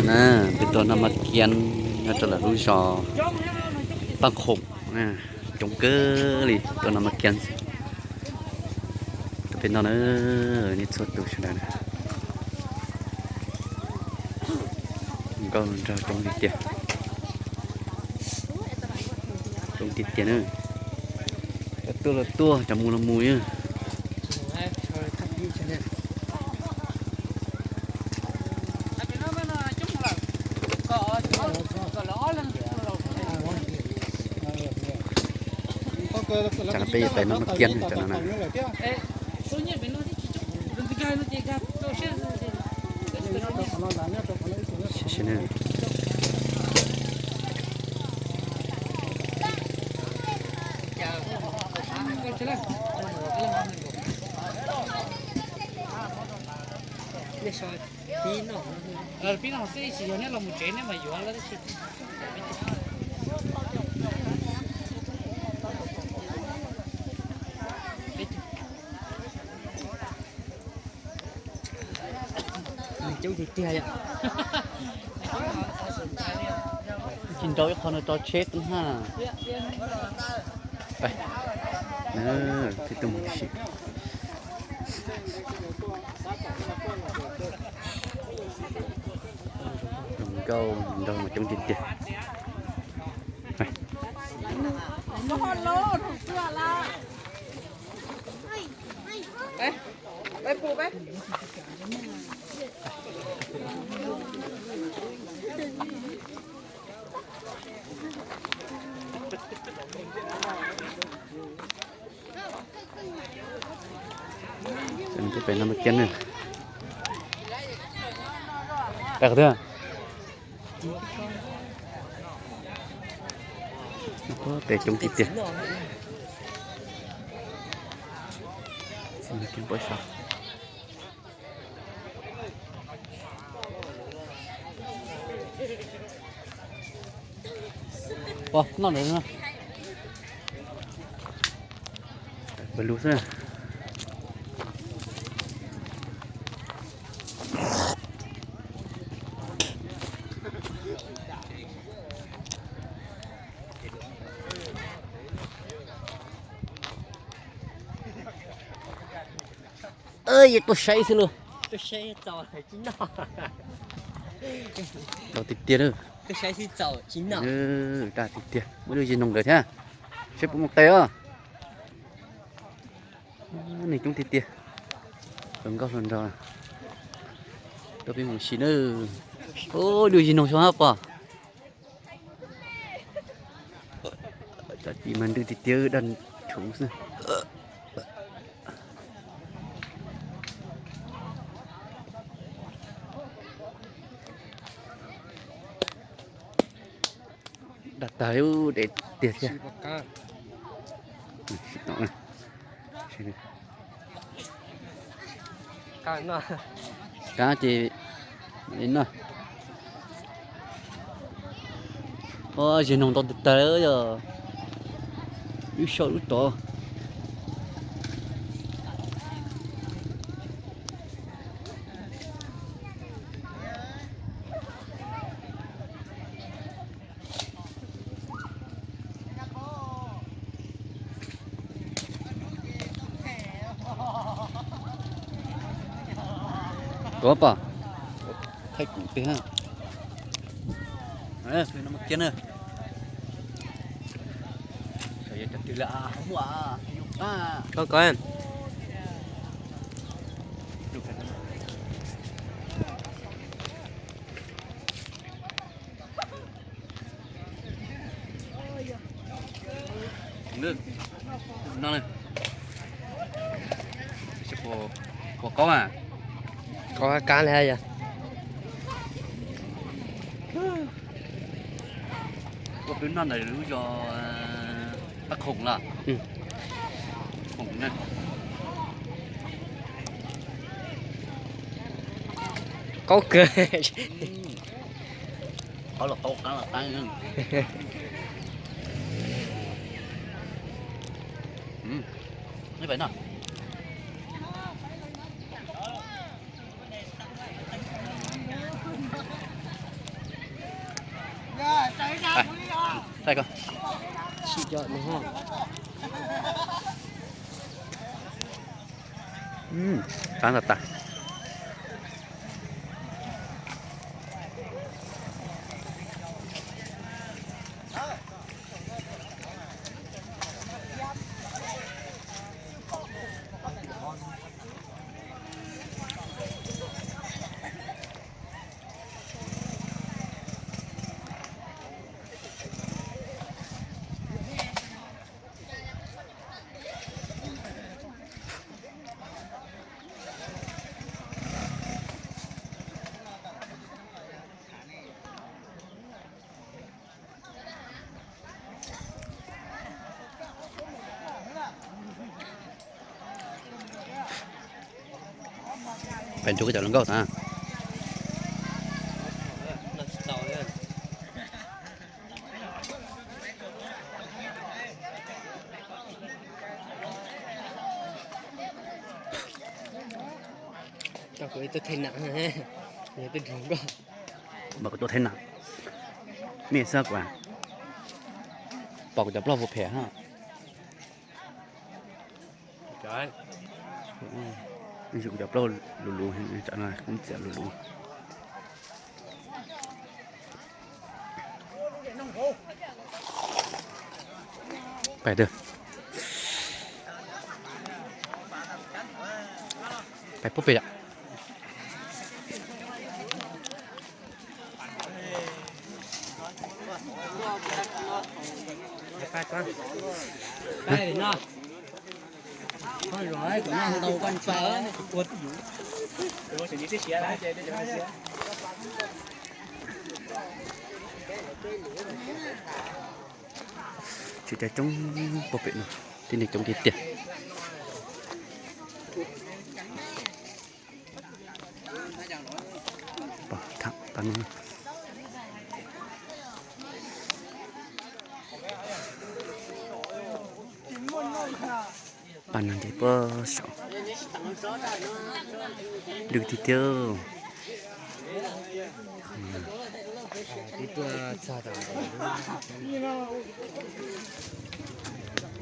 Na, peb tuaj noj maj kiab nyob rau lawv lub zos Paj Khoom, coob kawg li, tuaj noj maj kiab xwb. Tuaj peb noj na, nej txhua tus sawv daws na. Nkauj nraug coob tiag tiag. Coob tiag tiag na. Cov tuaj los tuaj, cov mus los mus na. Tsam no peb yuav pais noj maj kiab na, tsam no na. Pib no xwb, tsis yog neb los mus tsev neb mas yuav lawm tab sis. Coob tiag tiag yom. Tsis nrau ib qho no tso tsheb na. Peb tuaj mus sim. Nkauj nraug mas coob tiag tiag. Peb noj maj kiab na. Peb qhov twg? Peb coob tiag tiag. Pog noj ntawd no. Pawg lug xwb. Yog tuaj saib xwb lauj, tuaj saib txaus tsis noj. Tau tiag tiag lawm. Tuaj saib xwb txaus tsis noj. Dag tiag tiag, muaj dua zis noog ntawd thiab. Saib puas muaj qe os. Neeg coob tiag tiag. Hluas nkauj hluas nraug tuaj peb mus sim nawb. Ub, dua zis noog xyov hab pom. Cov tis mas ntws tiag tiag, dag rhuv xwb. Dag tag li, dev tiag thiab. Kab ces noj. Zis noog ntau tiag tag yog lub saum lub tod. Tuav pom, thaij kuv tiag. Kiag na. Koj koj. Noj, noj, puas qaub a? Qaub kab li yog. Ua peb noj ntawm lub zos Paj Khoom los? Khoom na. Qaub kawg. Qaub los qaub, qab los qab. Neb pais noj. Taij ko. Qab tas tas. Peb nrug cov hluas nkauj xav. Mas kuv tuaj theeb na. Mej xab kuv, pom kuv cov plaub puas phem ha. Kuv cov plaub luv luv, cov no kuv txiam luv luv. Pais, pais puab pem yom. Tsis coob, puag pem no tib neeg coob tiag tiag. Pab no nce puag saum, lwj tiag tiag.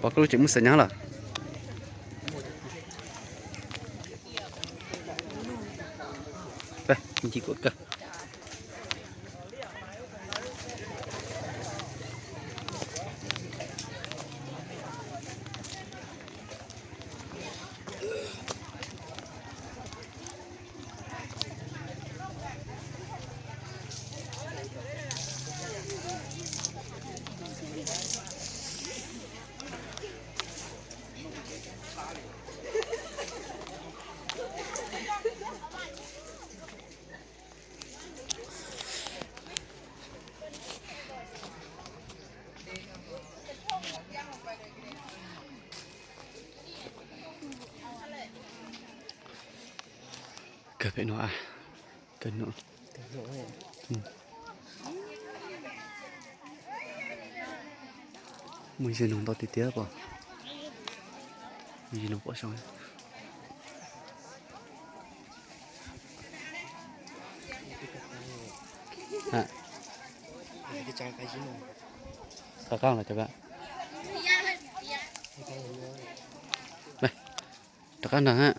Pom koj lub tseem muaj xav nyab lawm. Nci kuam kawg. Kawg pem no, kawg no. Muaj zis noog ntau tiag tiag pom. Muaj zis noog pom saud. Rov qab los cov, rov qab nrog ha.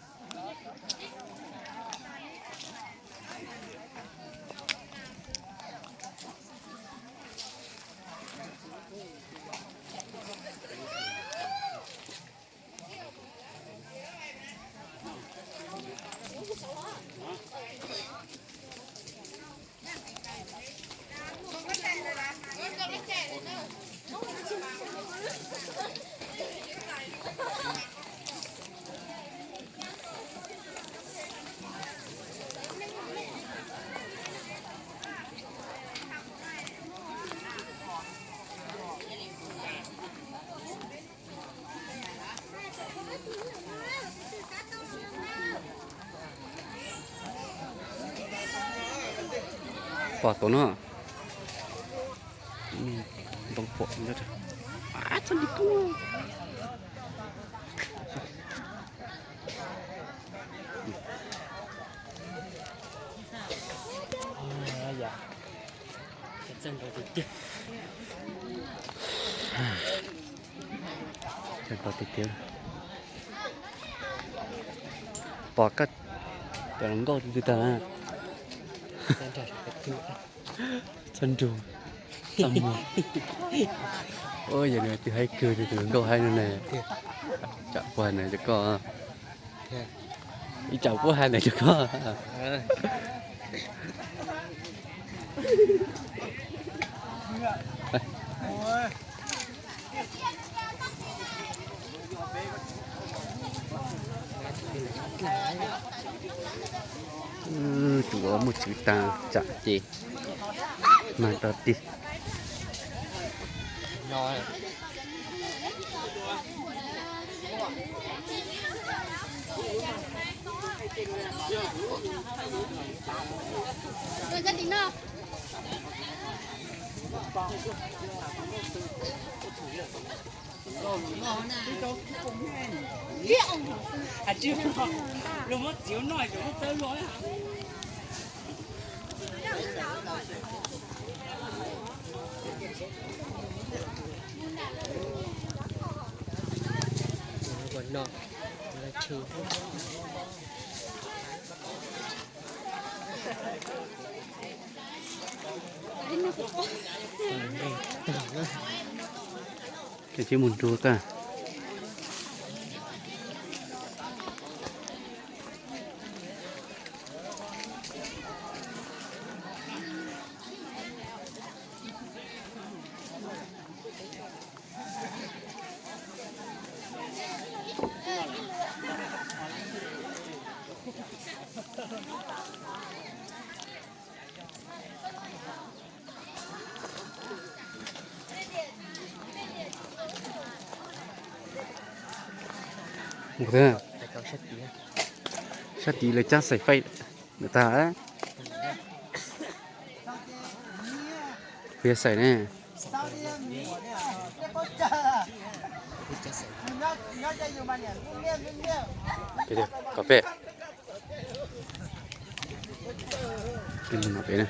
Pom tus no, ntoo phuam, txhob ntsis kub. Txawj nrau tiag tiag. Pom koj cov hluas nkauj twg twg tag na. Txhob nrug, txhob muag. Ua yog nws twb haib kawg, tus hluas nkauj haib no ne. Tsam puas hais ntawd rau koj. Ib tsam puas hais ntawd rau koj. Tus uas muaj tswv tag tsam ces mag rau tig. Ces tsis mus nrug tag. Sab tid lawv cab xaim faij tag. Kuv yog xaim ne. Kom peb, peb mus no pem na.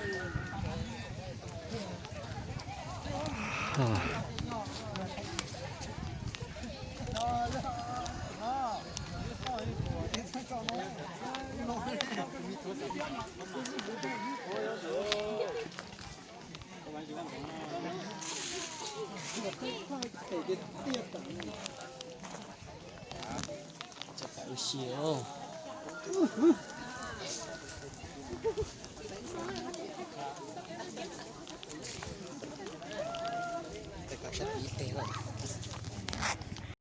Ua si os. Sab tid teg lawm.